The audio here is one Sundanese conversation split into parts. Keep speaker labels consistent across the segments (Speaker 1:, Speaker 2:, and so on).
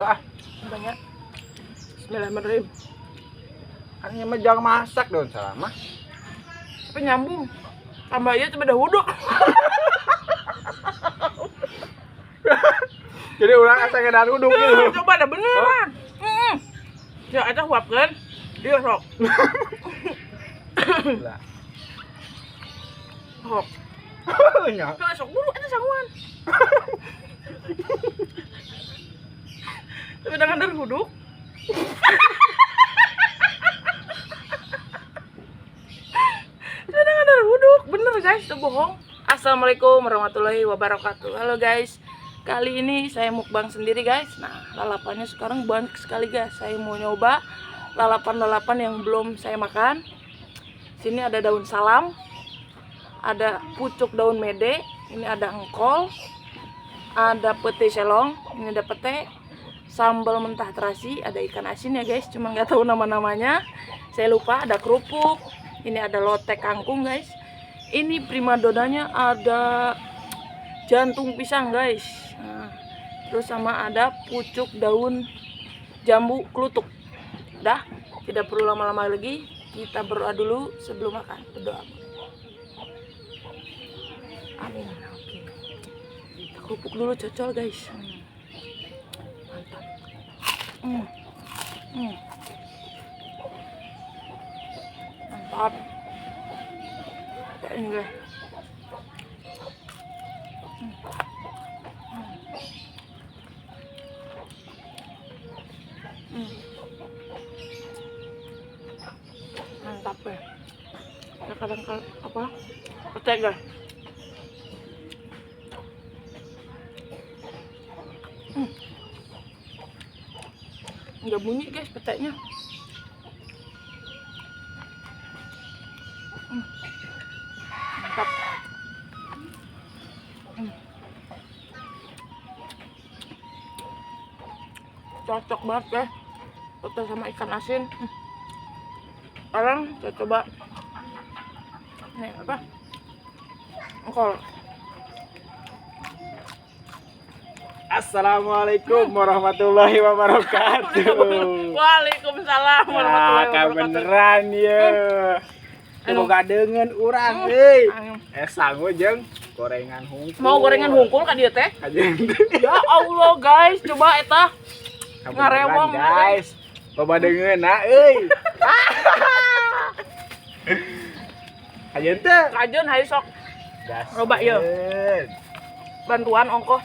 Speaker 1: Ah,
Speaker 2: Banyak. Bismillahirrahmanirrahim.
Speaker 1: Kan ieu mah jangan masak daun salam mah.
Speaker 2: Tapi nyambung. Tambah ieu coba dah wuduk.
Speaker 1: Jadi urang asa ngedan uduk gitu.
Speaker 2: Coba dah beneran. Heeh. Ya eta huapkeun. Iya sok.
Speaker 1: Lah.
Speaker 2: Sok.
Speaker 1: Nya.
Speaker 2: Tuh, sok dulu eta sanguan. Tapi dengan dari huduk. Dengan dari huduk, bener guys, itu bohong. Assalamualaikum warahmatullahi wabarakatuh. Halo guys, kali ini saya mukbang sendiri guys. Nah, lalapannya sekarang banyak sekali guys. Saya mau nyoba lalapan-lalapan yang belum saya makan. Sini ada daun salam, ada pucuk daun mede, ini ada engkol, ada pete selong, ini ada pete, sambal mentah terasi, ada ikan asin ya guys, cuma nggak tahu nama-namanya, saya lupa. Ada kerupuk, ini ada lotek kangkung guys, ini primadonanya ada jantung pisang guys. Nah, terus sama ada pucuk daun jambu klutuk. Dah, tidak perlu lama-lama lagi, kita berdoa dulu sebelum makan. Berdoa. Amin. Oke. Kita kerupuk dulu cocol guys. Mantap. Mantap. Kayak ini guys. Mantap ya. Ya kadang-kadang apa? Pete guys. Nggak bunyi guys peteknya. Mantap. Cocok banget guys. Pete sama ikan asin. Sekarang saya coba nih apa? Engkol.
Speaker 1: Assalamualaikum warahmatullahi wabarakatuh.
Speaker 2: Waalaikumsalam warahmatullahi
Speaker 1: Nah,
Speaker 2: wabarakatuh.
Speaker 1: beneran ya.
Speaker 2: Aduh.
Speaker 1: Boga deungeun urang euy.
Speaker 2: Ayo.
Speaker 1: Sangu jeung gorengan hungkul.
Speaker 2: Mau gorengan hungkul ka dieu teh?
Speaker 1: Kajeun.
Speaker 2: Ya Allah guys, coba eta.
Speaker 1: Ngarewong
Speaker 2: Ngarewong,
Speaker 1: guys. Loba deungeunna euy. Kajeun teh.
Speaker 2: Kajeun hayu sok
Speaker 1: Gaskeun.
Speaker 2: Loba ieu. Bantuan ongkoh.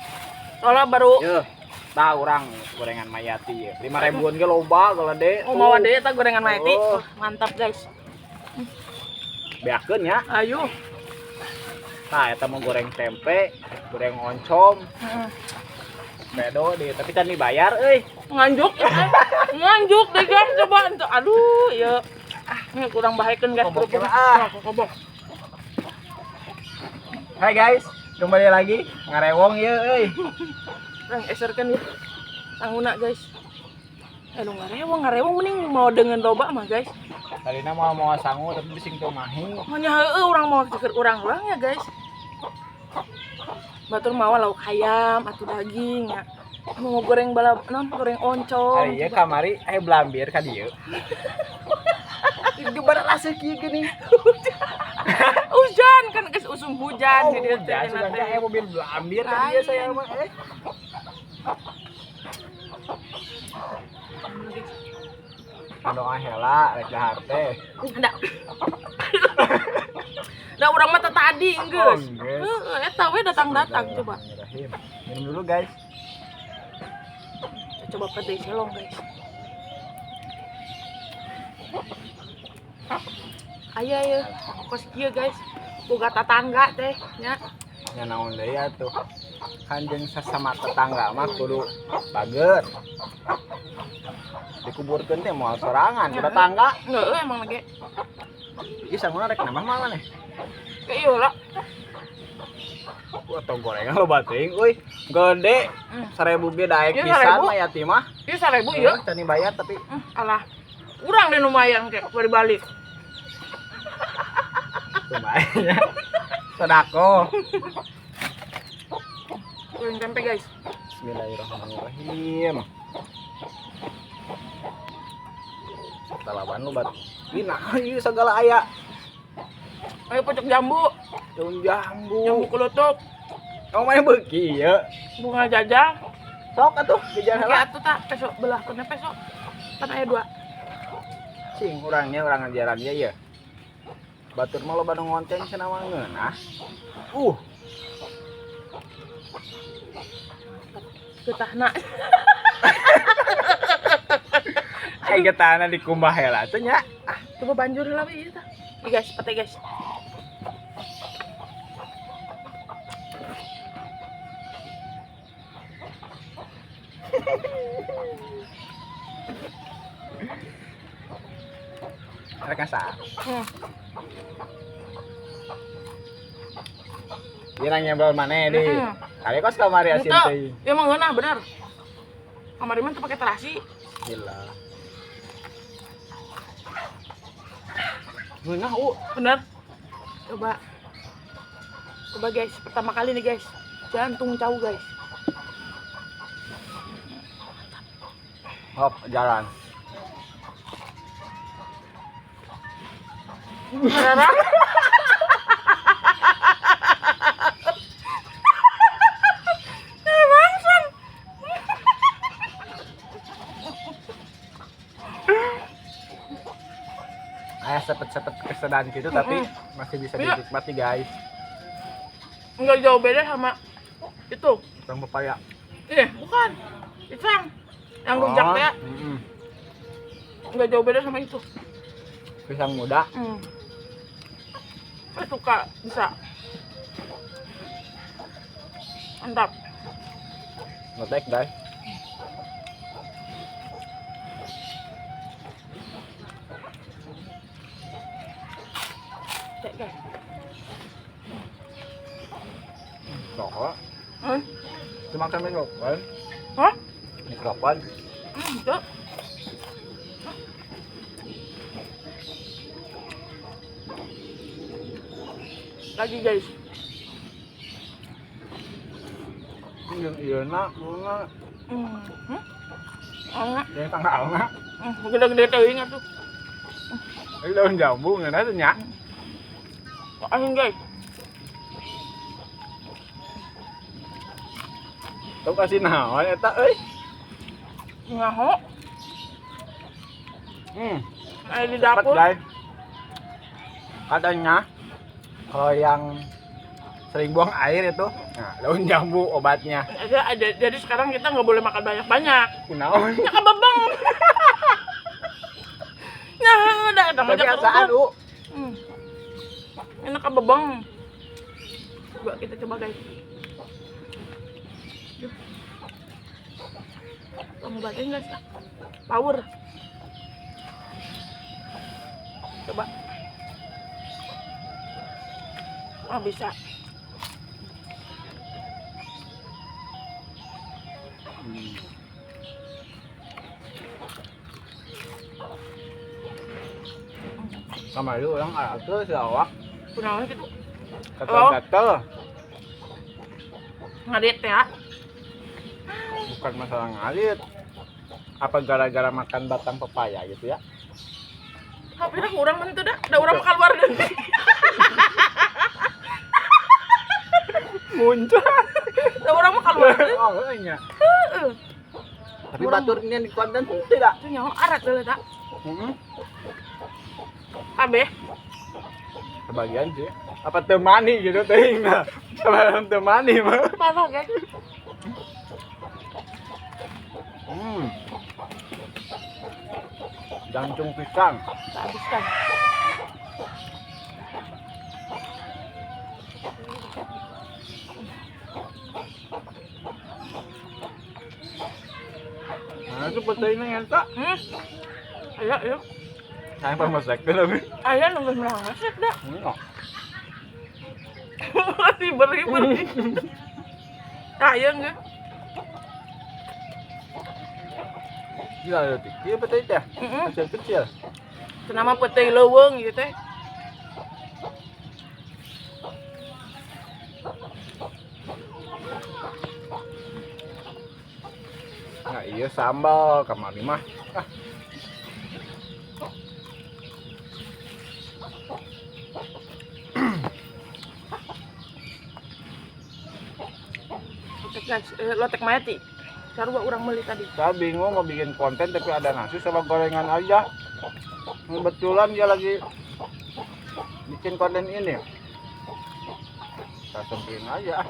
Speaker 2: Soalnya baru
Speaker 1: Yeuh, tah urang gorengan Mayati ye. 5 ribuan ge loba gede.
Speaker 2: Oh, mau deui eta gorengan Mayati.
Speaker 1: Oh.
Speaker 2: Wah, mantap guys.
Speaker 1: Beakeun ya.
Speaker 2: Ayo.
Speaker 1: Tah eta mau goreng tempe, goreng oncom,
Speaker 2: Heeh.
Speaker 1: pedo deh, tapi can dibayar euy.
Speaker 2: Nganjuk ya. Nganjuk deh guys, coba ente. Aduh, ya. Ini kurang bahaikeun guys
Speaker 1: Kobok
Speaker 2: kerupuk.
Speaker 1: lah, ah.
Speaker 2: Nah, kobok.
Speaker 1: Hai guys, kembali lagi ngarewong ye euy.
Speaker 2: Urang eserkeun ya. Sanguna guys. Aduh ngarewong, ngarewong mending mau dengan loba mah guys.
Speaker 1: Tadina mau mau sangu tapi bising teu mahi.
Speaker 2: Maunya heueuh urang mau keur urang-urang ya guys. Batur mawa lauk ayam atau daging ya. Mau goreng bala non goreng oncom.
Speaker 1: Hari ieu kamari aya belambir ka dieu. Itu bara laseuh kieu geuning.
Speaker 2: Hujan kan guys, usum hujan
Speaker 1: Oh,
Speaker 2: di dieu
Speaker 1: hujan
Speaker 2: teh
Speaker 1: sudah
Speaker 2: teh.
Speaker 1: aya mobil belambir ka dieu saya mah eh. Doa heula rek dahar teh.
Speaker 2: Da. Da urang mah teh tadi geus.
Speaker 1: Oh, geus.
Speaker 2: Heeh, eta we datang-datang coba.
Speaker 1: Bismillahirrahmanirrahim. Minum dulu guys.
Speaker 2: Kita coba pete selong guys. Aya ya, kos kieu guys. Boga tatangga teh nya.
Speaker 1: Nya naon deui atuh. Kan jeung sesama tetangga mah kudu bager. Dikuburkeun teh moal sorangan ku tetangga.
Speaker 2: Heeh, emang lagi.
Speaker 1: Ieu sanguna rek nambah mah maneh?
Speaker 2: Kayak ieu lah.
Speaker 1: Wah, tong gorengan loba teuing euy. Gede. 1000 ge daek
Speaker 2: Ieu
Speaker 1: pisan
Speaker 2: 1000?
Speaker 1: mah ya mah.
Speaker 2: Ieu 1000 ieu.
Speaker 1: Can dibayar tapi
Speaker 2: Alah. Urang deh lumayan kayak bari balik.
Speaker 1: lumayan. Sedako.
Speaker 2: Goreng tempe guys.
Speaker 1: Bismillahirrahmanirrahim. Lalapan lu bat. Ini nah, ieu segala aya.
Speaker 2: Ayo pocok jambu.
Speaker 1: Daun jambu.
Speaker 2: Jambu kelutuk.
Speaker 1: Kamu mana beuki ieu?
Speaker 2: Bunga jaja.
Speaker 1: Sok atuh jajan heula.
Speaker 2: Atuh tak besok belah kena besok. Kan aya dua.
Speaker 1: Cing urangnya urang ngajaran ieu ya. Batur mah loba nu ngonten cenah mah ngeunah.
Speaker 2: Getahna.
Speaker 1: Ai getahna dikumbah heula teh nya.
Speaker 2: Coba banjur heula we ieu tah. Nih guys, pete guys.
Speaker 1: Rek asa. Ieu nang nyebel maneh di. Kali kos kamari asin teh.
Speaker 2: Ieu mah ngeunah bener. Kamari mah teu pake terasi.
Speaker 1: Gila. Ngeunah
Speaker 2: Bener. Coba. Coba guys, pertama kali nih guys. Jantung cau guys.
Speaker 1: Hop, jalan. Ayah sepet-sepet kesedan gitu tapi masih bisa dinikmati guys.
Speaker 2: Enggak jauh beda sama itu.
Speaker 1: Pisang pepaya.
Speaker 2: Bukan. Pisang. Yang rujak ya. Enggak jauh beda sama itu.
Speaker 1: Pisang muda.
Speaker 2: Saya suka bisa. Mantap.
Speaker 1: Ngetek guys.
Speaker 2: Cek guys.
Speaker 1: Rokok. Cuma makan mikrofon.
Speaker 2: Hah?
Speaker 1: Mikrofon.
Speaker 2: Itu. Lagi guys.
Speaker 1: Iya nak, bunga. Yang tanggal nak.
Speaker 2: Gede-gede teuing atuh.
Speaker 1: Ini daun jambu ngeunah teh nya.
Speaker 2: Asin guys.
Speaker 1: Tau kasih naon eta euy?
Speaker 2: Ngaho. Ada di dapur.
Speaker 1: Guys. Katanya kalau yang sering buang air itu, nah, daun jambu obatnya.
Speaker 2: Ada, jadi sekarang kita nggak boleh makan banyak-banyak.
Speaker 1: Kunaon?
Speaker 2: Ya kebebeng. Nah, udah ada
Speaker 1: kebiasaan, U.
Speaker 2: Enak kebebeng. Coba kita coba guys. Pengobatnya guys, power. Coba. Ah bisa.
Speaker 1: Sama itu orang arah tuh si awak.
Speaker 2: Kunaon gitu?
Speaker 1: Gatel-gatel.
Speaker 2: Ngarit ya?
Speaker 1: Bukan masalah ngarit. Apa gara-gara makan batang pepaya gitu ya?
Speaker 2: Tapi dah urang mah teu dah, da urang mah keluar deui.
Speaker 1: Muncul.
Speaker 2: Da urang mah keluar deui.
Speaker 1: Oh, nya.
Speaker 2: Heeh.
Speaker 1: Tapi batur ini di konten tidak.
Speaker 2: Itu nyaho arat deui ta.
Speaker 1: Heeh.
Speaker 2: Kabeh.
Speaker 1: Sebagian sih. Apa temani gitu teuing nah. Sama temani mah.
Speaker 2: Parah guys.
Speaker 1: Jantung pisang.
Speaker 2: Tak habiskan.
Speaker 1: Nah, itu petainya ngentak.
Speaker 2: Ayo, ayo.
Speaker 1: Saya pemasak tuh lebih.
Speaker 2: Ayo nunggu masak dah. Masih beri-beri. Ayo enggak?
Speaker 1: Gila ya, iya petai teh. Kecil-kecil.
Speaker 2: Kenapa petai leuweung gitu teh?
Speaker 1: Nah, iya sambal kamari mah. Ah.
Speaker 2: Guys, lotek Mayati. Sarua urang meuli tadi.
Speaker 1: Saya bingung mau bikin konten tapi ada nasi sama gorengan aja. Kebetulan dia lagi bikin konten ini. Saya samperin aja.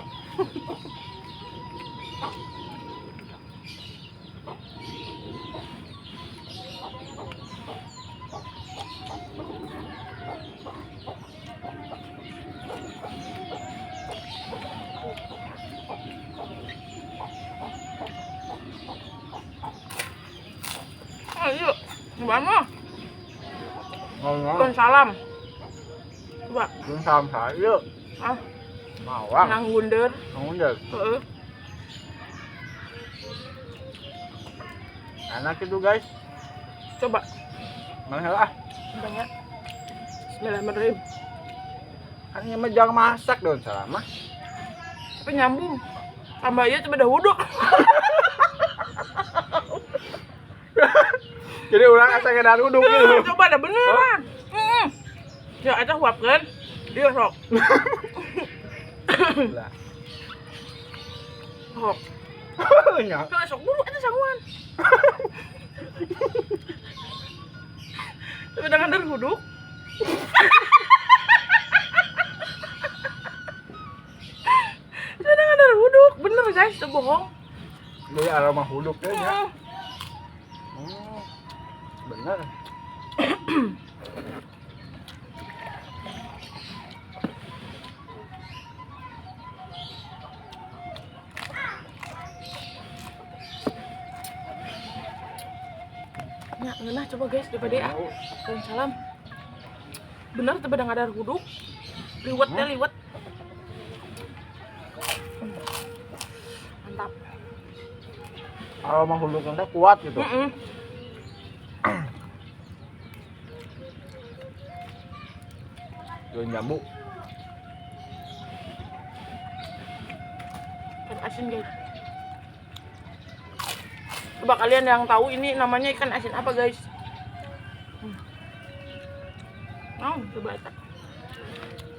Speaker 2: Ayo, coba mah.
Speaker 1: Ngomong.
Speaker 2: Bukan salam. Coba.
Speaker 1: Bukan salam saya.
Speaker 2: Ah.
Speaker 1: Mawang.
Speaker 2: Nang Gunder.
Speaker 1: Nang Gunder.
Speaker 2: Heeh.
Speaker 1: Enak itu guys.
Speaker 2: Coba.
Speaker 1: Mana lah.
Speaker 2: Banyak. Bismillahirrahmanirrahim.
Speaker 1: Kan ini mah jangan masak dong salam mah.
Speaker 2: Tapi nyambung. Tambah ieu coba dah wuduk.
Speaker 1: Jadi orang asa ngedar uduk gitu.
Speaker 2: Coba dah beneran. Heeh. Ya eta huapkeun. Ieu sok.
Speaker 1: Lah.
Speaker 2: Sok.
Speaker 1: Nya.
Speaker 2: Tuh, sok dulu eta sanguan. Tapi dengan dar huduk. Tapi dengan dar huduk, bener guys, itu bohong.
Speaker 1: Jadi aroma huduknya nya. Bener.
Speaker 2: Ya, ngeunah coba guys, coba deh ah. Salam. Bener teu bedang ada huduk. Liwet teh liwet. Mantap.
Speaker 1: Aroma huduknya teh kuat gitu. Daun jambu.
Speaker 2: Ikan asin guys. Coba kalian yang tahu ini namanya ikan asin apa guys? Oh, coba eta.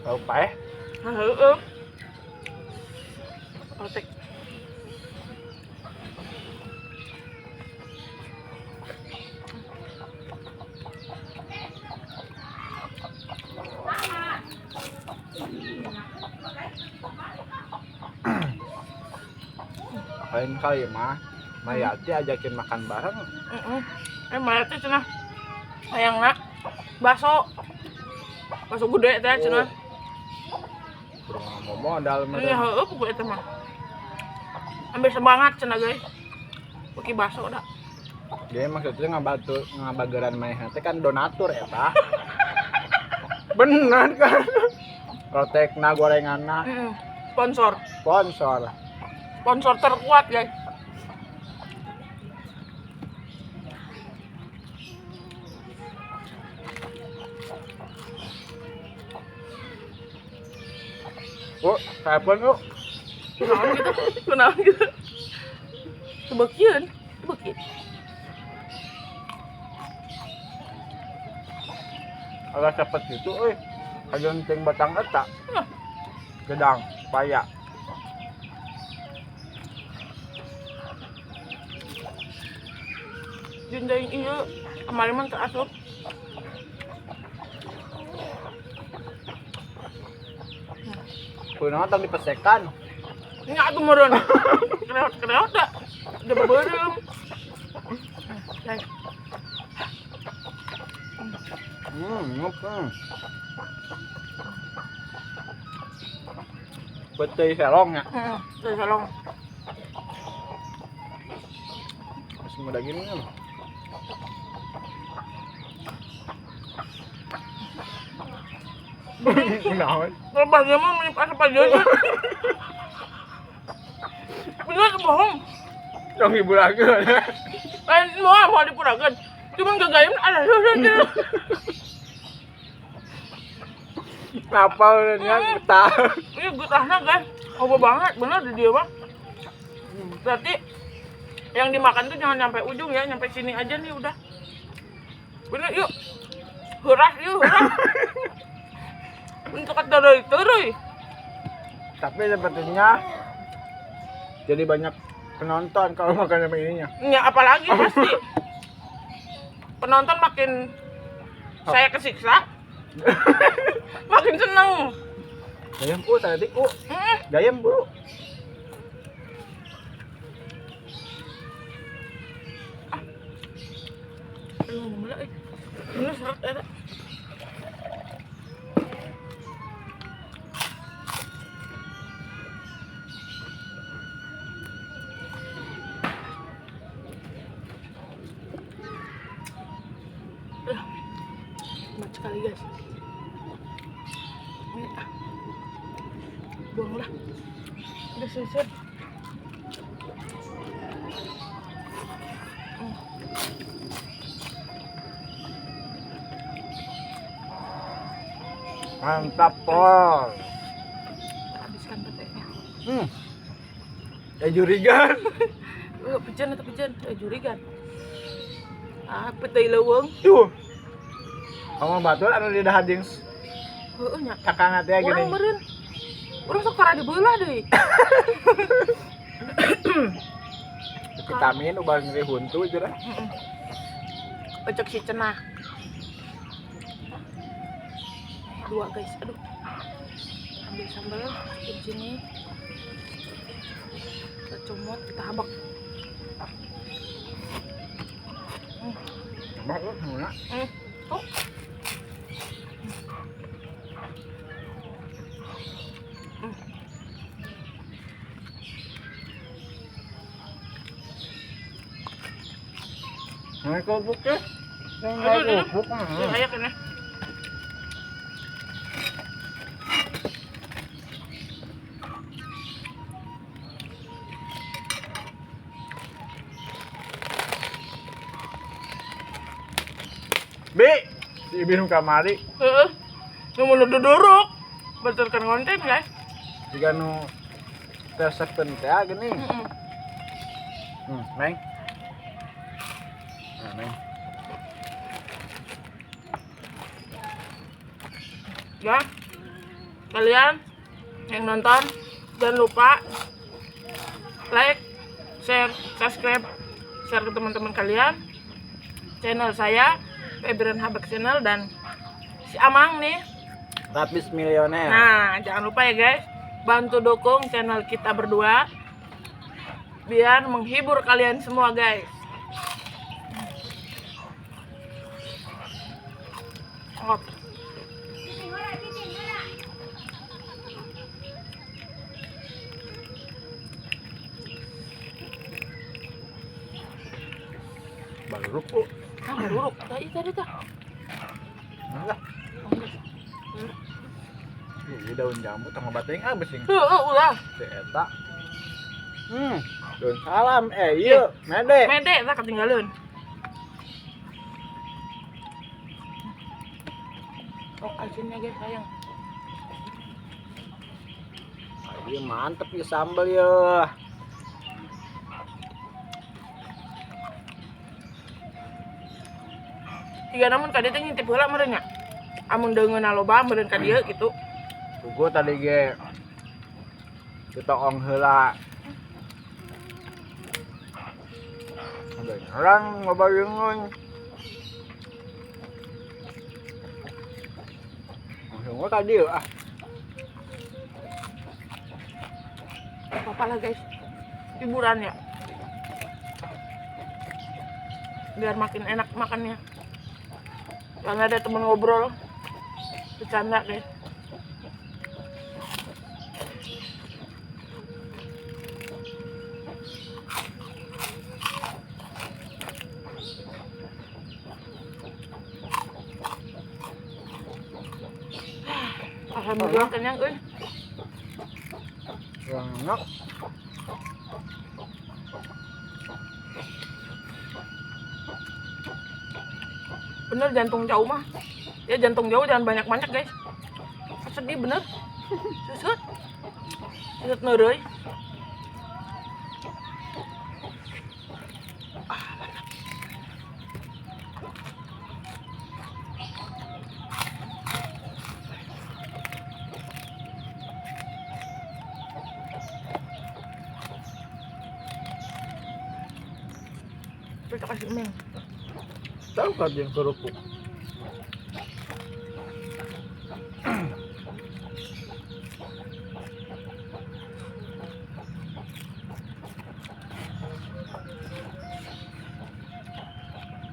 Speaker 1: Tahu paeh?
Speaker 2: Heeh. Lotek.
Speaker 1: Lain kali mah Mayati ajakin makan bareng.
Speaker 2: Mayati cenah hayangna bakso. Bakso gede teh cenah.
Speaker 1: Kurang mau modal mah.
Speaker 2: Iya, heueuh pokoknya teh mah. Ambil semangat cenah guys. Beki bakso dah.
Speaker 1: Dia maksudnya ngabatu ngabageran manehna teh kan donatur eta. Bener kan? Rotekna gorenganna.
Speaker 2: Sponsor.
Speaker 1: Sponsor.
Speaker 2: Sponsor terkuat guys.
Speaker 1: Oh, telepon yuk.
Speaker 2: Kunaon gitu? Kunaon gitu? Tebekieun, tebekieun.
Speaker 1: Kalau cepet gitu, euy. Kajeun batang eta. Gedang, paya.
Speaker 2: Jeung deui ieu kamari mah teu asup.
Speaker 1: Kunaon tong dipesekan?
Speaker 2: Nya atuh meureun. Kreot-kreot da. Udah beureum. Guys.
Speaker 1: Peuteuy selong nya.
Speaker 2: Heeh, peuteuy selong.
Speaker 1: Masih muda gini nih. Kunaon?
Speaker 2: Lebah dia mah menimpa apa aja. Bener bohong.
Speaker 1: Dong hiburakeun.
Speaker 2: Lain mau dipurakeun. Cuman gagayem ada gitu.
Speaker 1: Napal nya getah.
Speaker 2: Ini getahnya guys, obo banget bener di dia mah. Berarti yang dimakan tuh jangan nyampe ujung ya, nyampe sini aja nih udah. Bener yuk. Hurah yuk, hurah. Untuk dari terus.
Speaker 1: Tapi sepertinya Jadi banyak penonton kalau makan sama ininya.
Speaker 2: Ya apalagi pasti penonton makin saya kesiksa, makin seneng.
Speaker 1: Gayam tadi Gayam buru.
Speaker 2: Aduh, mulai. Bener seret eta. Nikmat sekali guys. Ini buanglah. Udah selesai.
Speaker 1: Mantap pol.
Speaker 2: Habiskan petenya.
Speaker 1: Ya jurigan.
Speaker 2: Pijan atau pijan? Jurigan. Ah, petai leuweung.
Speaker 1: Tuh. Kamu batur anu di dahar jeung
Speaker 2: heueuh nya.
Speaker 1: Cakang teh gini.
Speaker 2: Urang meureun. Urang sok tara dibeulah deui.
Speaker 1: Vitamin ubar nyeri huntu jurah.
Speaker 2: Heeh. Ecek si cenah. Dua guys, aduh. Ambil sambal di sini. Kita comot, kita habak.
Speaker 1: Habak lu,
Speaker 2: Oh.
Speaker 1: Nah, kerupuk ya.
Speaker 2: Aduh,
Speaker 1: kerupuk.
Speaker 2: Ayo kene.
Speaker 1: B, si Ibi nu kamari.
Speaker 2: Heeh. Nu mun duduruk. Beturkan konten, guys.
Speaker 1: Jika nu tersepen teh gini.
Speaker 2: Heeh.
Speaker 1: Neng. Nah, Neng.
Speaker 2: Ya. Kalian yang nonton jangan lupa like, share, subscribe, share ke teman-teman kalian. Channel saya Febrian Habak Channel dan si Amang nih
Speaker 1: Rapis Milioner.
Speaker 2: Nah, jangan lupa ya guys, bantu dukung channel kita berdua biar menghibur kalian semua guys. Oh.
Speaker 1: Baruruk kok.
Speaker 2: Ah, baruruk. Tadi tadi tah.
Speaker 1: Enggak. Ini daun jambu tong bating ah besing.
Speaker 2: Heeh, ulah.
Speaker 1: Si eta. Daun salam iya, mede.
Speaker 2: Mede tah ketinggalan. Oh, asinnya guys, sayang.
Speaker 1: Iya, mantep ya sambal ya.
Speaker 2: Tiga namun ka dieu teh ngintip heula meureun nya. Amun deungeunna loba meureun ka dieu kitu.
Speaker 1: Pugu tadi ge ditoong heula. Ada orang loba deungeun. Langsung ka dieu ah.
Speaker 2: Apa-apa lah guys. Hiburan ya. Biar makin enak makannya. Karena ada temen ngobrol, bercanda deh. Alhamdulillah kenyang, euy.
Speaker 1: Enak.
Speaker 2: Bener jantung jauh mah. Ya jantung jauh jangan banyak-banyak guys. Sedih bener. Susut. Susut neureui. Ah, mantap. Kita kasih mie.
Speaker 1: Tahu kan yang kerupuk.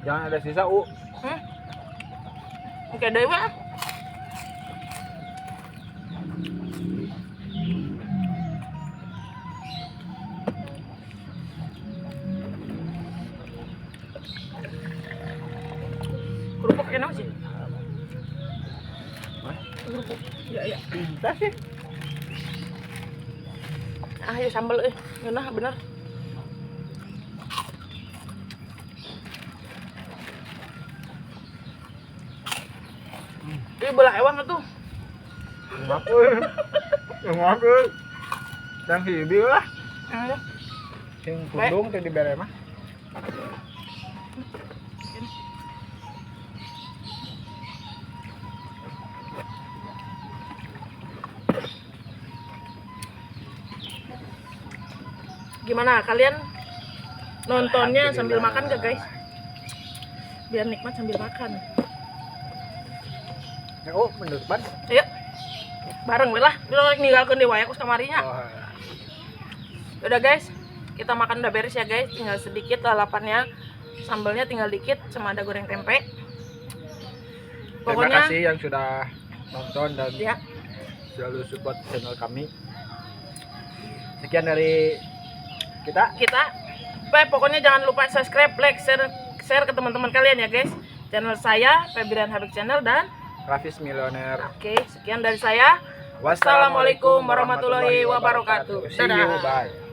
Speaker 1: Jangan ada sisa, U.
Speaker 2: Oke, deui we. Kerupuk enak sih. Kerupuk. Ya, ya.
Speaker 1: Entah sih.
Speaker 2: Ah, ya sambal euy. Ngeunah bener. Ih, belah ewang atuh.
Speaker 1: Maaf, euy. Maaf, euy. Dan hibi lah.
Speaker 2: Ayo.
Speaker 1: Sing kundung teh dibere mah.
Speaker 2: Gimana kalian nontonnya sambil makan gak guys? Biar nikmat sambil makan.
Speaker 1: Ya, oh, menurut ban.
Speaker 2: Ayo. Bareng we lah. Lu ninggalkeun deui wae ku kamarinya.
Speaker 1: Oh.
Speaker 2: Udah guys, kita makan udah beres ya guys. Tinggal sedikit lalapannya. Sambalnya tinggal dikit sama ada goreng tempe. Pokoknya
Speaker 1: terima kasih yang sudah nonton dan
Speaker 2: ya,
Speaker 1: selalu support channel kami. Sekian dari kita.
Speaker 2: Kita. Pokoknya jangan lupa subscribe, like, share ke teman-teman kalian ya guys. Channel saya Febrian Habib Channel dan
Speaker 1: Rafis Millionaire.
Speaker 2: Oke, sekian dari saya. Wassalamualaikum warahmatullahi wabarakatuh.
Speaker 1: See you, bye.